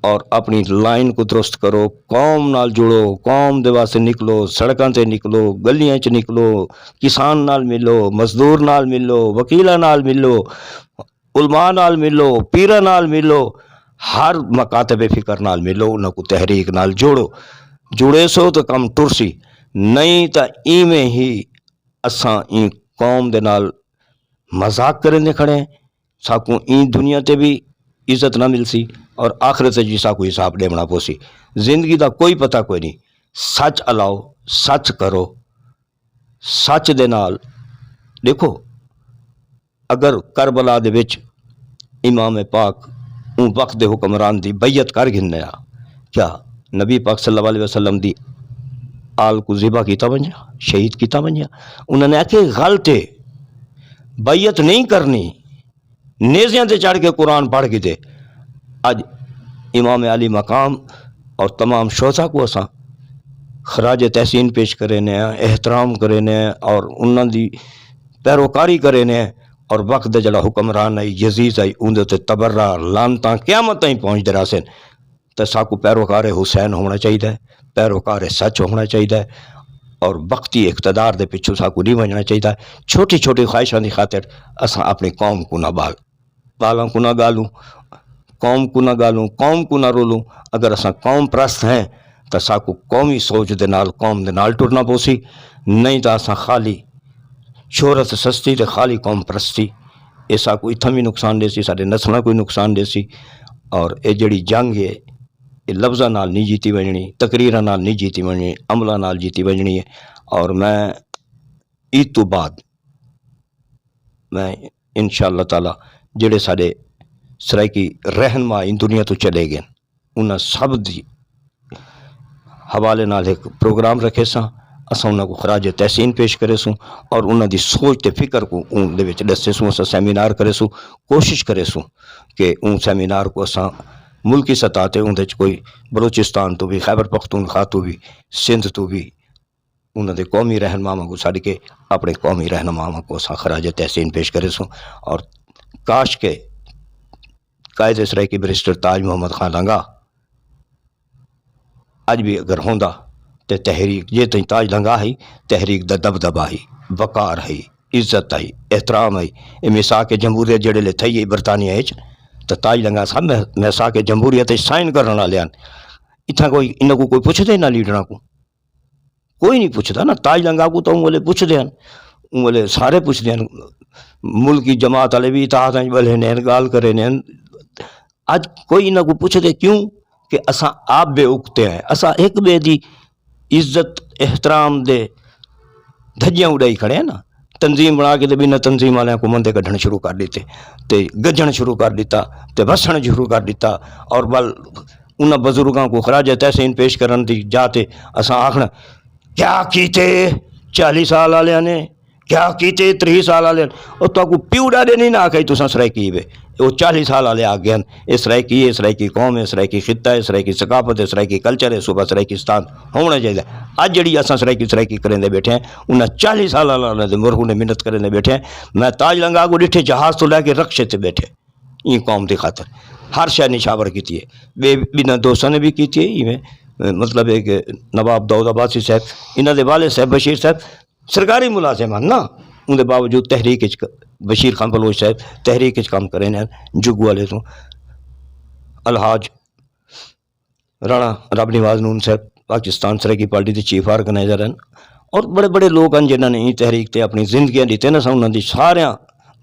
اور اپݨی لائن کوں درست کرو، قوم نال جڑو، قوم دے واسطے نکلو، سڑکاں تے نکلو، گلیاں اچ نکلو، کسان نال ملو، مزدور نال ملو، وکیلاں نال ملو، علماء نال ملو، پیراں نال ملو، ہر مکاتب فکر نال ملو، انہاں کوں تحریک نال جوڑو۔ جڑیسو تاں کم ٹرسی، نہیں تاں ایویں ہی اساں ایں قوم دے نال مذاق کریندے کھڑے ہیں۔ ساکوں ایں دنیا تے وی عزت نہ ملسی اور آخرت اچ وی ساکوں حساب ݙیوݨا پوسی۔ زندگی دا کوئی پتہ کوئی نہیں۔ سچ الاؤ، سچ کرو، سچ دے نال ݙیکھو۔ اگر کربلا دے وچ امام پاک اوں وقت دے حکمران دی بیعت کر گھنیا، کیا نبی پاک صلی اللہ علیہ وسلم دی آل کوں ذبح کیتا ونڄیا، شہید کیتا ونڄیا؟ انہاں نے آکھے، غلط ہے، بیعت نہیں کرنی۔ نیزیاں تے چڑھ کے قرآن پڑھ گھدے۔ اڄ امام عالی مقام اور تمام شہداء کوں اساں خراج تحسین پیش کرینے ہیں، احترام کرینے ہیں اور انہاں دی پیروکاری کرینے ہیں۔ اور وقت دا جڑا حکمران ہے، یزید ہے، اوندے تے تبرہ، لعنتاں قیامت تائیں پہنچدے رہسن۔ تے ساکوں پیروکار حسین ہووݨا چاہیدا ہے، پیروکار سچ ہووݨا چاہیدا ہے، اور وقتی اقتدار دے پچھوں ساکوں نہیں ونڄݨا چاہیدا۔ چھوٹی چھوٹی خواہشاں دی خاطر اساں اپݨی قوم کوں نہ ٻال، ٻالاں کوں نہ ڳالوں، قوم کوں نہ ڳالوں، قوم کوں نہ رولوں۔ اگر اساں قوم پرست ہیں تاں ساکوں قومی سوچ دے نال، قوم دے نال ٹرنا پوسی، نہیں تاں اساں خالی شہرت سستی تے خالی قوم پرستی، اے ساکوں اتھاں وی نقصان ݙیسی، ساݙے نسلاں کوں وی نقصان ݙیسی۔ اور اے جڑی جنگ ہے، اے لفظاں نال نہیں جیتی ونڄݨی، تقریراں نال نہیں جیتی ونڄݨی، عملاں نال جیتی ونڄݨی ہے۔ اور میں عید توں بعد میں انشاءاللہ تعالیٰ جڑے ساݙے سرائیکی رہنما ایں دنیا توں چلے ڳئے، انہاں سب دی حوالے نال ہک پروگرام رکھیساں۔ اساں انہاں کوں خراج تحسین پیش کریسوں اور انہاں دی سوچ تے فکر کوں اوں دے وچ ݙسیسوں۔ اساں سیمینار کریسوں، کوشش کریسوں کہ اوں سیمینار کوں اساں ملکی سطح تے اوندے وچ کوئی بلوچستان توں وی، خیبر پختونخوا توں وی، سندھ توں وی انہاں دے قومی رہنماواں کوں سݙ کے اپݨے قومی رہنماواں کوں اساں خراج تحسین پیش کریسوں۔ اور کاش کہ قائد سرائیکی بیرسٹر تاج محمد خان لنگا اڄ وی اگر ہوندا تے تحریک، جے تئیں تاج لنگا ہئی، تحریک دا دبدبہ ہئی، وقار ہئی، عزت ہئی، احترام ہئی۔ اے میثاق جمہوریت جیڑھے لے تھئی ہئی برطانیہ اچ، تاں تاج لنگا صاحب میثاق جمہوریت اچ سائن کرݨ والے ہن۔ اتھاں کوئی، انہاں کوں کوئی پچھدے نہ لیڈراں کوں۔ کوئی نہیں پچھدا نا، تاج لنگا کوں تاں اوں ویلے پچھدے ہن، اوں ویلے سارے پچھدے ہن، ملکی جماعت والے وی اتحاد اچ ٻلھے نے ہن، ڳالھ کرے نے ہن۔ اڄ کوئی انہاں کوں پچھدے کیوں؟ کہ اساں آپ بے اکتے ہیں، اساں ہک ٻئے دی عزت احترام دے دھجیاں اݙائی کھڑے ہیں نا۔ تنظیم بݨا کے تے ٻنہاں تنظیم والیاں کوں مندے کڈھݨ شروع کر ݙتے تے گجݨ شروع کر ݙتا تے وسݨ شروع کر ݙتا۔ اور ول انہاں بزرگاں کوں خراج تحسین پیش کرݨ دی جا تے اساں آکھݨ، کیا کیتے چالیس سال والے نے، کیا کیتے تریہہ سال والے نے؟ او تہاکوں پیو ݙاݙے نہیں نہ آکھیا تساں سرائیکی وے۔ او چالیس سال والے آ ڳئے ہن۔ اے سرائیکی، اے سرائیکی قوم، اے سرائیکی خطہ، اے سرائیکی ثقافت، اے سرائیکی کلچر، اے صوبہ سرائیکستان ہووݨا چاہیدا ہے۔ اڄ جڑی اساں سرائیکی، سرائیکی کریندے ٻیٹھے ہیں، انہاں چالیس سال والے دے مرحوم دی منت کریندے ٻیٹھے ہیں۔ میں تاج لنگا کوں ݙٹھے جہاز توں لہہ کے رکشے تے ٻیٹھے ایں قوم دی خاطر ہر شے نشاور کیتی ہے۔ ٻئے ٻنہاں دوستاں نے وی کیتی ہے، ایویں، مطلب ہے کہ نواب داؤد عباسی صاحب، انہاں دے والد صاحب بشیر صاحب سرکاری ملازم ہن نا، اوندے باوجود تحریک اچ ک-، بشیر خان بلوچ صاحب تحریک اچ کم کریندے ہن، جگو والے توں۔ الحاج رانا رب نواز نون صاحب پاکستان سرائیکی پارٹی دے چیف آرگنائزر ہن، اور بڑے بڑے لوگ ہن جنہاں نے ایں تحریک تے اپݨی زندگیاں ݙتیاں۔ اساں انہاں دی ساریاں،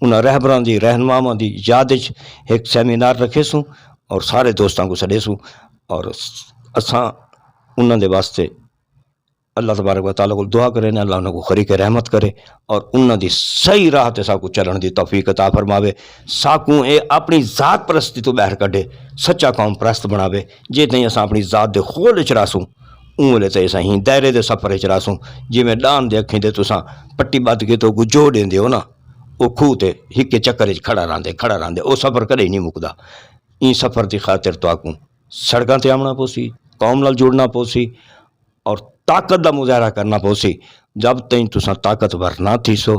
انہاں رہبراں دی، رہنماواں دی یاد اچ ہک سیمینار رکھیسوں اور سارے دوستاں کوں سݙیسوں، اور اساں انہاں دے واسطے اللہ تبارک و تعالیٰ کول دعا کرینے، اللہ انہاں کوں خریق رحمت کرے اور انہاں دی صحیح راہ تے ساکوں چلݨ دی توفیق عطا فرماوے۔ ساکوں اے اپݨی ذات پرستی توں ٻاہر کڈھے، سچا قوم پرست بݨاوے۔ جے تئیں اساں اپݨی ذات دے خول اچ رہسوں، اوں ویلے تئیں اساں ایں دائرے دے سفر اچ رہسوں۔ جیویں ݙاند دے اکھیں تے تساں پٹی ٻدھ کے تے اوکوں جو ݙیندے ہو نا، او کھوہ تے ہکے چکر اچ کھڑا رہندے، کھڑا رہندے، او سفر کݙے نہیں مکدا۔ ایں سفر دی خاطر تہاکوں سڑکاں تے آوݨا پوسی، قوم نال جڑݨا پوسی، اور طاقت دا مظاہرہ کرݨا پوسی۔ جب تئیں تساں طاقتور نہ تھیسو،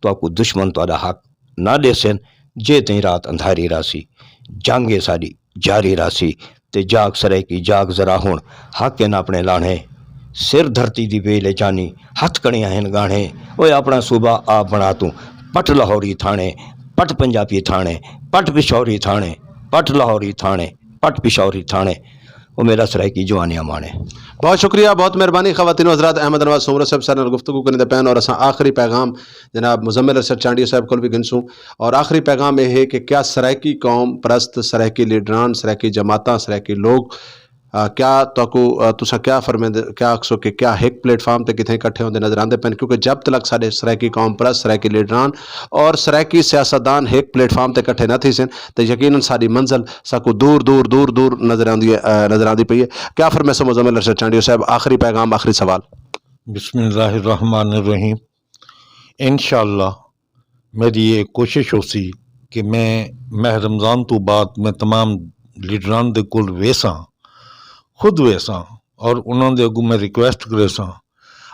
تہاکوں دشمن تہاݙا حق نہ ݙیسن۔ جے تئیں رات اندھاری رہسی، جنگ اے ساݙی جاری رہسی۔ تے جاگ سرائیکی جاگ ذرا ہݨ، حق ہن اپݨے لاݨے۔ سر دھرتی دی ویل اے جانی، ہتھ کڑیاں ہن ڳاݨے۔ اوئے اپݨا صوبہ آپ بݨا توں، پٹ لاہوری تھاݨے، پٹ پنجابی تھاݨے، پٹ پشوری تھاݨے، پٹ لاہوری تھاݨے، پٹ پشوری تھاݨے۔ او میݙا سرائیکی جوانیاں ماݨے۔ بہت شکریہ، بہت مہربانی۔ خواتین و حضرات، احمد انور سومرو صاحب ساݙے نال گفتگو کریندے پئے ہن اور اساں آخری پیغام جناب مزمل ارشد چانڈیو صاحب کول وی گھنسوں۔ اور آخری پیغام اے ہے کہ کیا سرائیکی قوم پرست، سرائیکی لیڈران، سرائیکی جماعتاں، سرائیکی لوگ، آ، کیا تہاکوں، آ، تساں کیا فرمیندے، کیا آکھسو کہ کیا ہک پلیٹ فارم تے کتھے اکٹھے ہوندے نظر آندے پئن؟ کیونکہ جب تلک ساݙے سرائیکی قوم پرست، سرائیکی لیڈران اور سرائیکی سیاستدان ہک پلیٹ فارم تے اکٹھے نہ تھیسن تے یقیناً ساݙی منزل ساکوں دور، دور، دور، دور نظر آندی ہے، آ، نظر آندی پئی ہے۔ کیا فرمیسو مزمل ارشد چانڈیو صاحب؟ آخری پیغام، آخری سوال۔ بسم اللہ الرحمن الرحیم۔ انشاءاللہ میݙی یہ کوشش ہوسی کہ میں ماہ رمضان تو بعد میں تمام لیڈران دے کول ویساں، خود ویساں اور انہاں دے اڳوں میں ریکویسٹ کریساں۔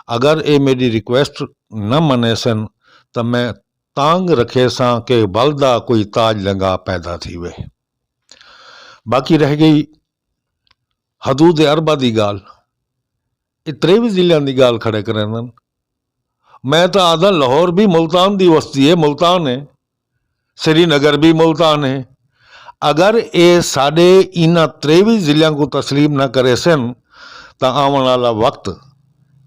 اگر اے میݙی ریکویسٹ نہ منیسن تاں میں تانگ رکھیساں کہ ول دا کوئی تاج لنگا پیدا تھیوے۔ باقی رہ ڳئی حدود اربع دی ڳالھ، اے تریوی ضلعاں دی ڳالھ کھڑے کریندن۔ میں تاں آہداں لاہور بھی ملتان دی وستی ہے، ملتان ہے، سری نگر بھی ملتان ہے۔ اگر اے ساݙے انہاں تریوی ضلعاں کوں تسلیم نہ کریسن تاں آوݨ آلا وقت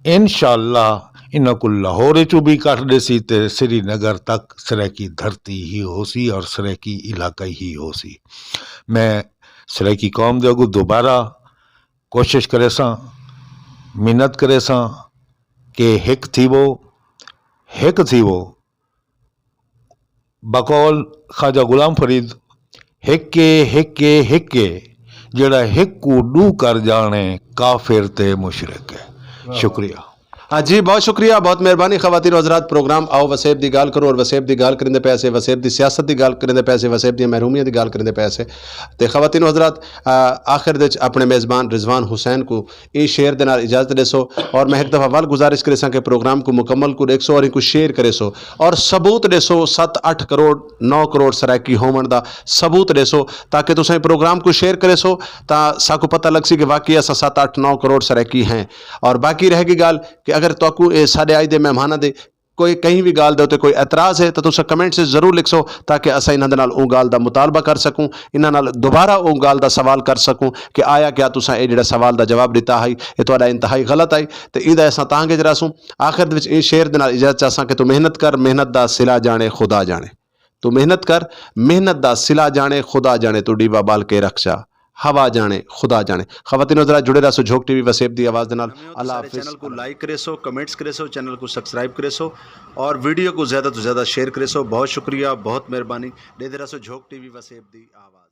انشاءاللہ انہاں کوں لاہور اچوں بھی کڈھ ݙیسی تے سری نگر تک سرائیکی دھرتی ہی ہوسی اور سرائیکی علاقہ ہی ہوسی۔ میں سرائیکی قوم دے اڳوں دوبارہ کوشش کریساں، محنت کریساں کہ ہک تھیوو، ہک تھیوو۔ بقول خواجہ غلام فرید، ہک اے، ہک اے، ہک اے، جیڑھا ہک کوں ݙو کر ڄاݨے، کافر تے مشرک ہے۔ شکریہ۔ ہاں جی، بہت شکریہ، بہت مہربانی۔ خواتین و حضرات، پروگرام آؤ وسیب دی ڳالھ کروں اور وسیب دی ڳالھ کریندے پئے سے، وسیب دی سیاست دی ڳالھ کریندے پئے سے، وسیب دیاں محرومیاں دی ڳالھ کریندے پئے سے۔ تے خواتین و حضرات، آ، آخر دے وچ اپݨے میزبان رضوان حسین کوں ایں شعر دے نال اجازت ݙیسو اور میں ہک دفعہ ول گزارش کریساں کہ پروگرام کوں مکمل کوں ݙیکھسو اور اینکوں شیئر کریسو اور ثبوت ݙیسو ست اٹھ کروڑ، نو کروڑ سرائیکی ہووݨ دا ثبوت ݙیسو تاکہ تساں ایں پروگرام کوں شیئر کریسو تاں ساکوں پتہ لڳسی کہ واقعی اساں ست اٹھ نو کروڑ سرائیکی ہیں۔ اور باقی رہ ڳئی ڳالھ کہ اگر تہاکوں اے ساݙے اڄ دے مہماناں دے کوئی کہیں وی ڳالھ دے اتے کوئی اعتراض ہے تاں تساں کمنٹس وچ ضرور لکھسو تاکہ اساں انہاں دے نال اوں ڳالھ دا مطالبہ کر سکوں، انہاں نال دوبارہ اوں ڳالھ دا سوال کر سکوں کہ آیا کیا تساں اے جیڑھا سوال دا جواب ݙتا ہئی اے تہاݙا انتہائی غلط ہئی۔ تے ایندا اساں تاں گج رہسوں۔ آخر دے وچ ایں شعر دے نال اجازت چاہساں کہ توں محنت کر، محنت دا صلہ ڄاݨے خدا ڄاݨے۔ توں محنت کر، محنت دا صلہ ڄاݨے خدا ڄاݨے، توں ݙیوا ٻال کے رکھ چا، ہوا ڄاݨے خدا ڄاݨے۔ خواتین و حضرات، جڑے رہسو جھوک ٹی وی وسیب دی آواز دے نال۔ اللہ حافظ۔ چینل کوں لائک کریسو، کمنٹس کریسو، چینل کوں سبسکرائب کریسو اور ویڈیو کوں زیادہ توں زیادہ شیئر کریسو۔ بہت شکریہ، بہت مہربانی۔ ݙیہدے رہسو جھوک ٹی وی وسیب دی آواز۔